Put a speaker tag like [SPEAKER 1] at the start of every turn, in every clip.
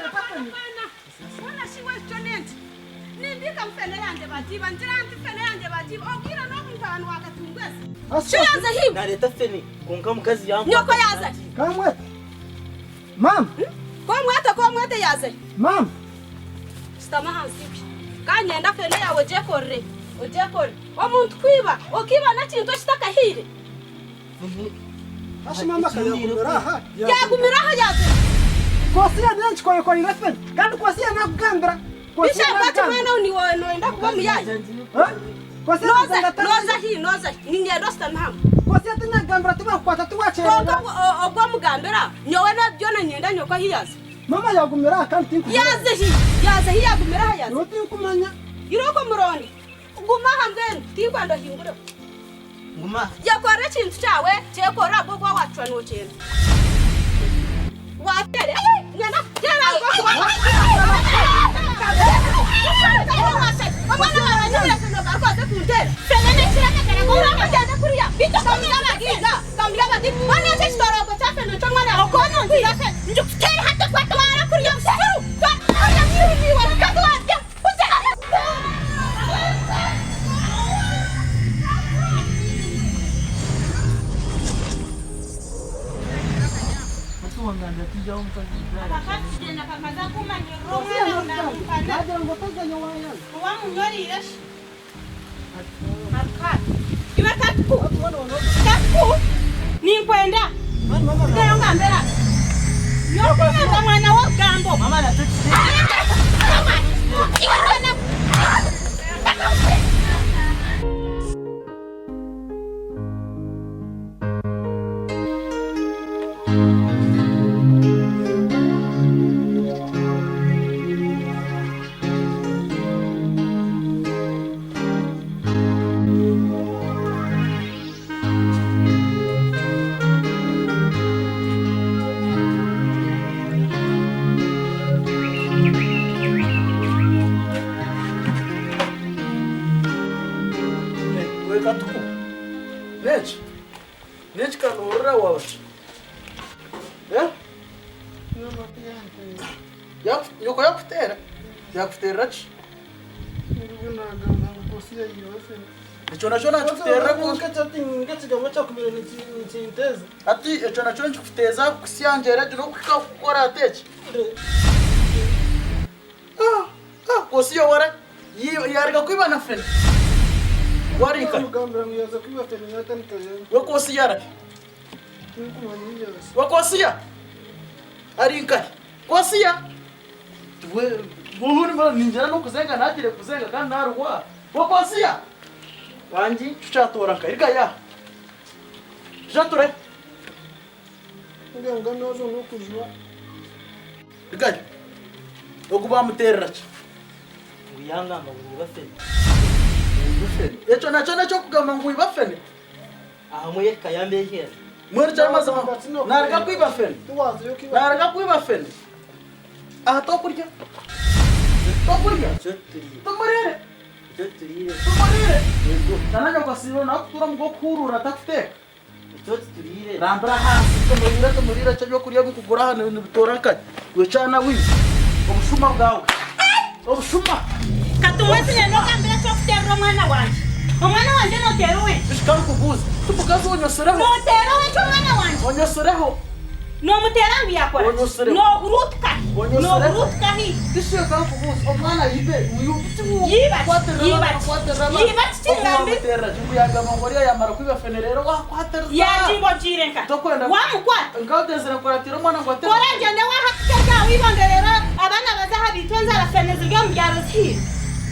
[SPEAKER 1] nareeta fene.
[SPEAKER 2] Mbwenu shi iwe ekyo n'enki? Nimbiika ngu fene yangye bagiiba. Ngira nti fene yangye bagiiba. Obwire n'obu mutabani wa Katungwezi. Shi yaaza hi?
[SPEAKER 3] Nareeta fene kwonka omukazi yankwata.
[SPEAKER 2] Nyoko yaaza hi?
[SPEAKER 1] Kamwete. Maama.
[SPEAKER 2] Komwete komwete yaaza hi?
[SPEAKER 1] Maama.
[SPEAKER 2] Shutama ahansi iwe. Ka nyenda fene yaawe ogyekorere. Ogyekorere. Omuntu kwiba, okaiba n'ekintu ekitakahiire.
[SPEAKER 1] Hashi maama ka yagumira aha.
[SPEAKER 2] Yagumira aha yaazira.
[SPEAKER 1] Kosiya nenki koyekoreire fene kandi kosiya nakugambira.
[SPEAKER 2] Bisha kwaki mbwenu niiwe noyenda kuba omuyaayi? Nooza nooza hi nooza hi niinyenda oshutame hamwe.
[SPEAKER 1] Kosiya tinakugambira tibakukwata tiwakyerera.
[SPEAKER 2] Kwonka obwo omugambira nyowe na byona niinyenda nyoko ahi yaaza.
[SPEAKER 1] Maama yagumira aha kandi tinkumanya.
[SPEAKER 2] Yaaza hi yaaza hi yagumira aha yaaza.
[SPEAKER 1] Nyowe tinkumanya.
[SPEAKER 2] Irooko omuronde. Guma aha mbwenu tinkwenda ohingureho.
[SPEAKER 3] Guma.
[SPEAKER 2] Yekorera ekintu kyawe, kyekorere ahabw'okuba waacwa nookyenda. Waateera, nyenda kuteera Omwana waawe anyumire nogaruka oze kunteera. Urakugyenda kuriya, beitu okamurya abagiiga, okamurya abagiiga. Mbwenu eki ekitorooko kya fene nikyo omwana waawe okoona onziza Ndikuteera hati twara kuriya musiru, twara kuriya musiru niiwe mukazi wangye.
[SPEAKER 1] Nagira ngu otazayo wayaza.
[SPEAKER 2] Ninkwenda sigayo ngambira nyokunyanga mwana w'orugambo.
[SPEAKER 4] We katuku. Nenki? Nenki kanorora waaba ki? Eh? Nyoko yakuteera? Yakuteerera ki? Ekyo nakyo nakikuteerera kwonka hati ekyo nakyo nikikuteeza kukusyangyera gye n'okuhika kukora ati eki? Kosiya wara yaruga kwiba na fene wari nkahi? We kosiya arahi? We kosiya ari nkahi? Kosiya ningira n'okuzenga nagire kuzenga kandi naruhwa. We kosiya
[SPEAKER 3] Wangi.
[SPEAKER 4] tukyatoora nkahi? Ruga yaha ija ture rugayo ogu bamuteerera ki?
[SPEAKER 3] Ngu yangamba ngu niiba fene.
[SPEAKER 4] Ekyo nakyo n'eky'okugamba ngu wiba fene?
[SPEAKER 3] Ahamwe ekika yambeehyera.
[SPEAKER 4] Mbwenu kyamazima naruga kwiba fene? Naruga kwiba fene? Aha tokurya? Tokurya?
[SPEAKER 3] Ekyo tuturiire.
[SPEAKER 4] Tumuriire?
[SPEAKER 3] Ekyo tuturiire.
[SPEAKER 4] Tumuriire?
[SPEAKER 3] Yego.
[SPEAKER 4] Nana nyoko asiibire nakutuura omu gw'okuhuuruura atakuteeka?
[SPEAKER 3] Ekyo tuturiire.
[SPEAKER 4] Rambura ahansi tumuriire tumuriire ekyo ebyokurya ebikugura aha nibitoora nkahi? Iwe kyana we obushuma bwawe obushuma.
[SPEAKER 2] Katumwesine nogambira ekyokuterera omwana wangye. Omwana wangye noteera owenki?
[SPEAKER 4] Bishika nkubuuze ti mukazi onyosireho?
[SPEAKER 2] Noteera owenki omwana wangye?
[SPEAKER 4] Onyosireho?
[SPEAKER 2] Nomuteera ngu yakora ki?
[SPEAKER 4] Onyosireho.
[SPEAKER 2] Nohuruutuka hi?
[SPEAKER 4] Onyosireho.
[SPEAKER 2] Nohuruutuka hi?
[SPEAKER 4] Bishika nkubuuze omwana ayibe
[SPEAKER 2] Yiba ki? Yiba ki? Yiba ki kingambire?
[SPEAKER 4] Okwaterera ki ngu yagamba ngu oriya yamara kwiba fene reero wakwatereza.
[SPEAKER 2] Yagiiba ogiire nkahi?
[SPEAKER 4] Tokwenda.
[SPEAKER 2] Wamukwata?
[SPEAKER 4] Nkawutezire nkuratira omwana ngu atere.
[SPEAKER 2] Kora ngyende wahakuterya aha w'eibonde reero abaana baze aha baitwe enjara fene ziri omu byaro zihiire.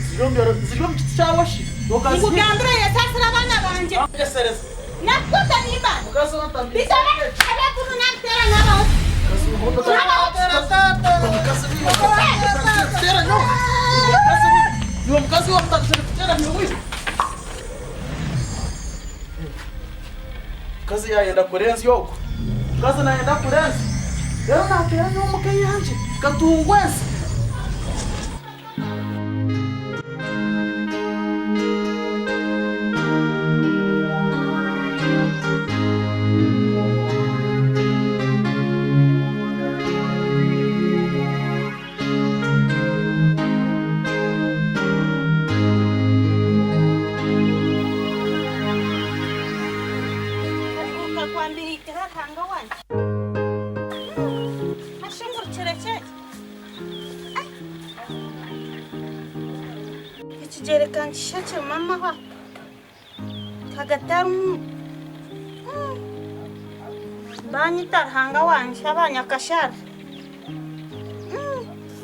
[SPEAKER 4] Ziri omu byaro ziri omu kiti kyawe shi? Okazihiira.
[SPEAKER 2] Nkugambire oyesaasire abaana bangye.
[SPEAKER 4] Wanyesereza.
[SPEAKER 2] Nakukwata nimba.
[SPEAKER 4] Mukazi wantambiza.
[SPEAKER 2] Bitore abeekuru nabiteera nabaho.
[SPEAKER 4] Iwe mukazi wamutandikire kuteera nyowe. Mukazi yayenda kurenzya ogwo. Mukazi nayenda kurenzya. Reero nateera nyowe omuka eyangye. Katungwa ensi.
[SPEAKER 2] Nkirekye? Ekigyere ka nkishakiremu amahwa Kagatarimu. Banyita Ruhanga wangye aba Nyakashara.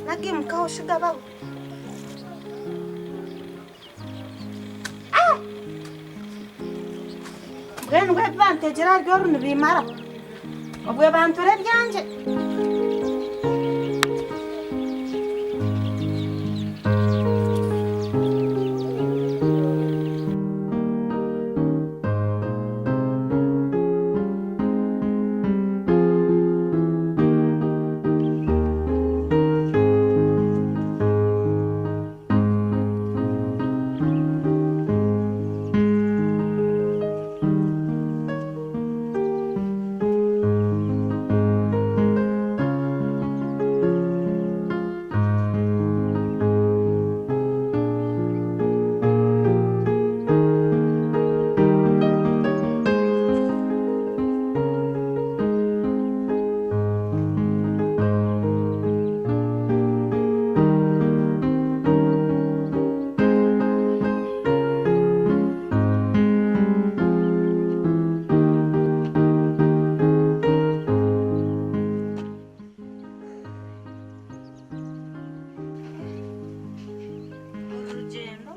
[SPEAKER 2] Nagimukaho shi gabaho. Mbwenu bwo ebi bantegire ahari oru nibimara. Obwe bantura ebyangye. Orugyendo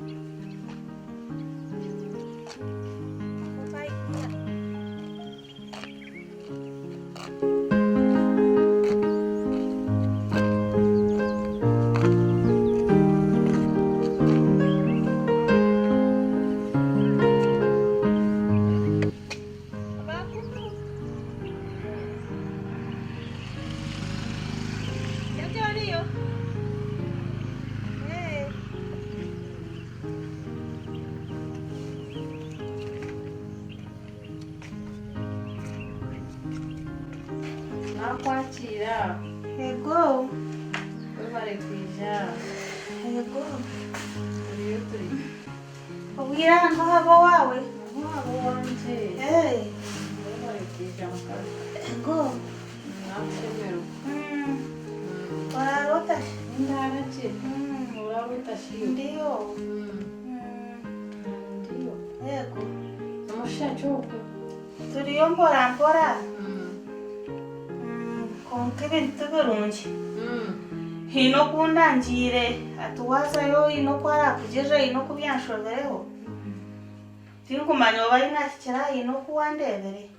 [SPEAKER 5] Nakwakira.
[SPEAKER 2] Ego.
[SPEAKER 5] Webare kwija.
[SPEAKER 2] Ego.
[SPEAKER 5] Turiyo turi.
[SPEAKER 2] Obwire aha niho haba owaawe.
[SPEAKER 5] Niho haba owangye.
[SPEAKER 2] Ee.
[SPEAKER 5] Webare kwija mukazi.
[SPEAKER 2] Ego.
[SPEAKER 5] Nakushemererwa.
[SPEAKER 2] Oraara ota shi?
[SPEAKER 5] Nindaara gye. Oraara ota shi iwe?
[SPEAKER 2] Ndiyo.
[SPEAKER 5] Ndiyo.
[SPEAKER 2] Ego.
[SPEAKER 5] Nomusha ki okwe?
[SPEAKER 2] Turiyo mpora mpora. Kwonka ebintu ti birungi. Haine oku ndangiire ati waazayo haine oku araakugirire haine oku byanshobireho. Tinkumanya oba ahi naahikire haine oku wandeebire.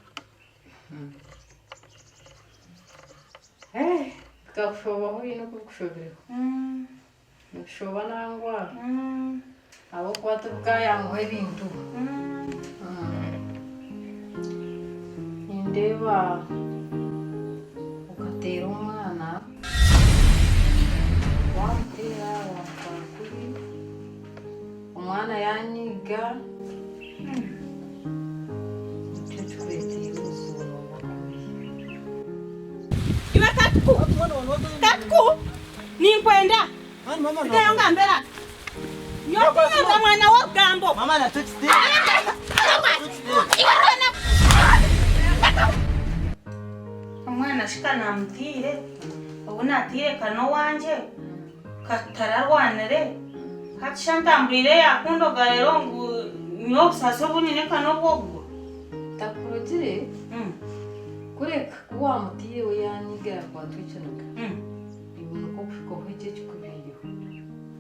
[SPEAKER 5] Bikakushobaho haine oku bikushobireho. Nibishoba nangwa ahabw'okuba tibikayanguha ebintu. Nindeeba okateera omwana, waamuteera waamutwara kubi, omwana yaanyiiga, nikyo kikureeteire obuzibu nooba kubi.
[SPEAKER 2] Iwe Katuku! Katuku! Ninkwenda! Sigayo ngambira! Nyowe tinyenda mwana w'orugambo! Omwana shi ka naamutaire, obu naataire ka n'owangye, ka tararwanire, hati shi antambwire yaakundoga reero ngu nyowe obusaasi obu nyine ka n'obw'okugwa?
[SPEAKER 5] Takurogire, kureka ku waamutaire we yaanyiga yaakwatwa ekiniga. Iwe nikwo kuhikaho ekyo ekikubaireho.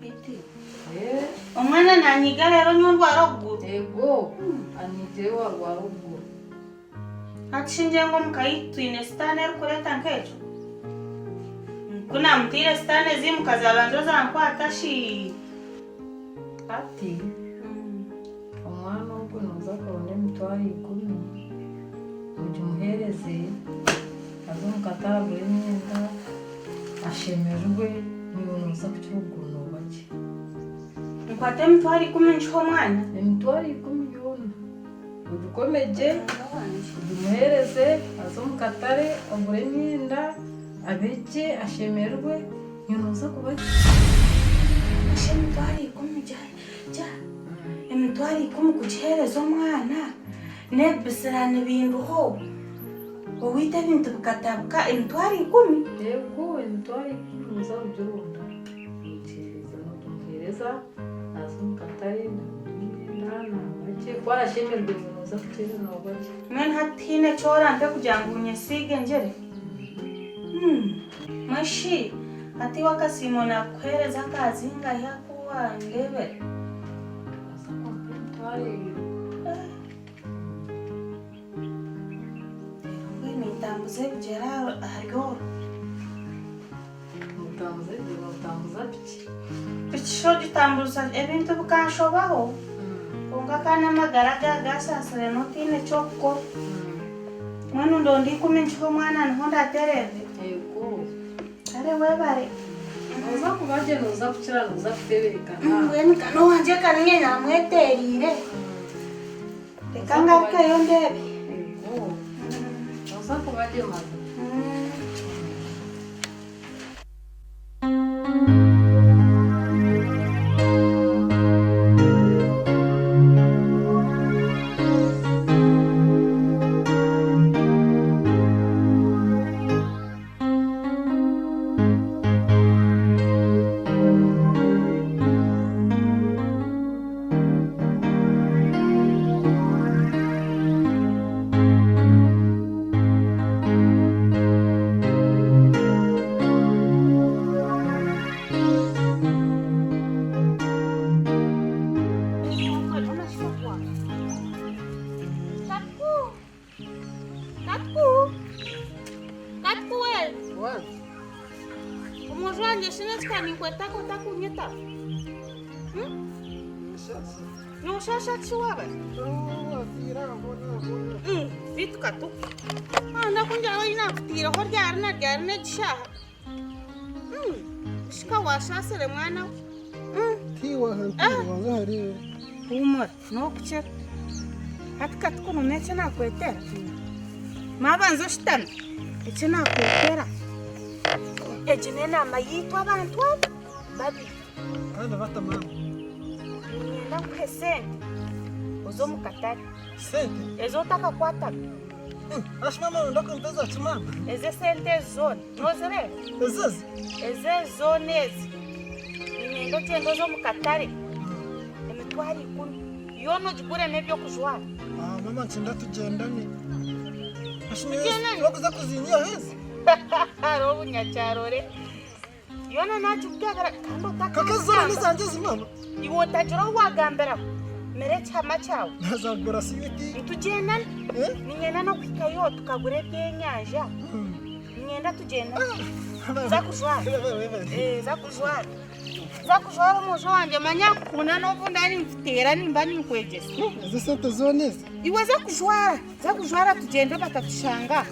[SPEAKER 2] Biti, omwana naanyiga reero nyowe ndwara okuguru?
[SPEAKER 5] Eego, anyiigire waarwara okuguru.
[SPEAKER 2] Hati shi ngye ngu omu ka yaitu twine sitaane erikureeta nk'ekyo? Ku naamutaire sitaane ziimuka zaabanza zankwata shi?
[SPEAKER 5] Hati omwana ogwo nooza kuronda emitwaro ikumi ogimuheereze aze omu katare agure emyenda ashemererwe naiwe nooza kukira okuguru nooba gye.
[SPEAKER 2] Nkwate emitwaro ikumi ngihe omwana?
[SPEAKER 5] Emitwaro ikumi yoona ogikome gye ogimuheereze aze omu katare agure emyenda abe gye ashemererwe naiwe nooza kuba gye.
[SPEAKER 2] Shi emitwaro ikumi gya gya emitwaro ikumi kugiheereza omwana n'ebisiraani bindiho. Owaitu ebintu bikatabuka emitwaro ikumi?
[SPEAKER 5] Yego, emitwaro ikumi nooza kugironda, ogiheereza nogimuheereza, naaza omu katare naagura emyenda naaba gye, ku arashemererwa iwe nooza kuteera nooba gye.
[SPEAKER 2] Mbwenu hati tihaine eki orampe kugira ngu nyesiige ngyere? Mbwenu shi hati iwe akasiimo naakuheereza aka zingahi aku wandeebera?
[SPEAKER 5] Noobaasa kumpa emitwaro ebiri.
[SPEAKER 2] Mbwenu nintambuza ebigyere ahari oru.
[SPEAKER 5] Notambuza ebigyere notambuza piki?
[SPEAKER 2] Piki shi ogitambuza ebintu bikanshobaho kwonka kandi amagara aga gasaasire n'otaine ky'okukora. Mbwenu ndonda ikumi ngihe omwana niho ndatereere.
[SPEAKER 5] Yego.
[SPEAKER 2] Kare webare.
[SPEAKER 5] Noza kuba gye noza kukira noza kutebeekana.
[SPEAKER 2] Mbwenu ka n'owangye karinye namwetereire. Reka ngarukeyo ndeebe.
[SPEAKER 5] Yego. Noza kuba gye maza.
[SPEAKER 2] Katuku! Katuku we! Omwojo wangye shi n'ekika ninkweta ku otakunyeta? Noshasha ki waaba? Beitu Katuku, waayenda kungira ngu naakutaireho ryari na ryari n'egi shaaha? Shi ka waashaasire mwana we? Huumura. N'okukira. Hati ka tukurume eki naakwetera. Maabanza oshutame, eki naakwetera. Egi n'enaama yaitu abantu aba babiri.
[SPEAKER 1] Kandi bata maama?
[SPEAKER 2] Niinyenda nkuhe sente oze omu katare.
[SPEAKER 1] Sente?
[SPEAKER 2] Ezi otakakwataga.
[SPEAKER 1] Ashi maama noyenda kumpa ezaki maama?
[SPEAKER 2] Ezi esente ezi zoona noozireeba?
[SPEAKER 1] Ezi ezi?
[SPEAKER 2] Ezi ezi zoona ezi. Niinyenda ogyende oze omu katare. Emitwaro ikumi yoona ogiguremu eby'okujwara.
[SPEAKER 1] Ah, mama nkyenda tugyendane.
[SPEAKER 2] Tugyendane?
[SPEAKER 1] Wakuza kuzinyihaho ezi?
[SPEAKER 2] Hariho obunyakyaro ore. Yoona naagikugabira kandi
[SPEAKER 1] Kaka ezi zoona
[SPEAKER 2] otakagamba.
[SPEAKER 1] n'ezangye ezi mama?
[SPEAKER 2] Iwe otagira ou waagambiraho. Mira ekihama kyawe.
[SPEAKER 1] Naaza kugura swiiti.
[SPEAKER 2] Nitugyendana.
[SPEAKER 1] Eh?
[SPEAKER 2] Niinyenda n'okuhikayo tukagura ebyenyanja. Niinyenda tugyendane. Za kujwara. Eh, za kujwara. Za kujwara omwojo wangye manya nkukunda n'obu ndaba ninkuteera nimba ninkwegyesa.
[SPEAKER 1] Ezi esente zoona ezi?
[SPEAKER 2] Iwe za kujwara, za kujwara tugyende batatushanga.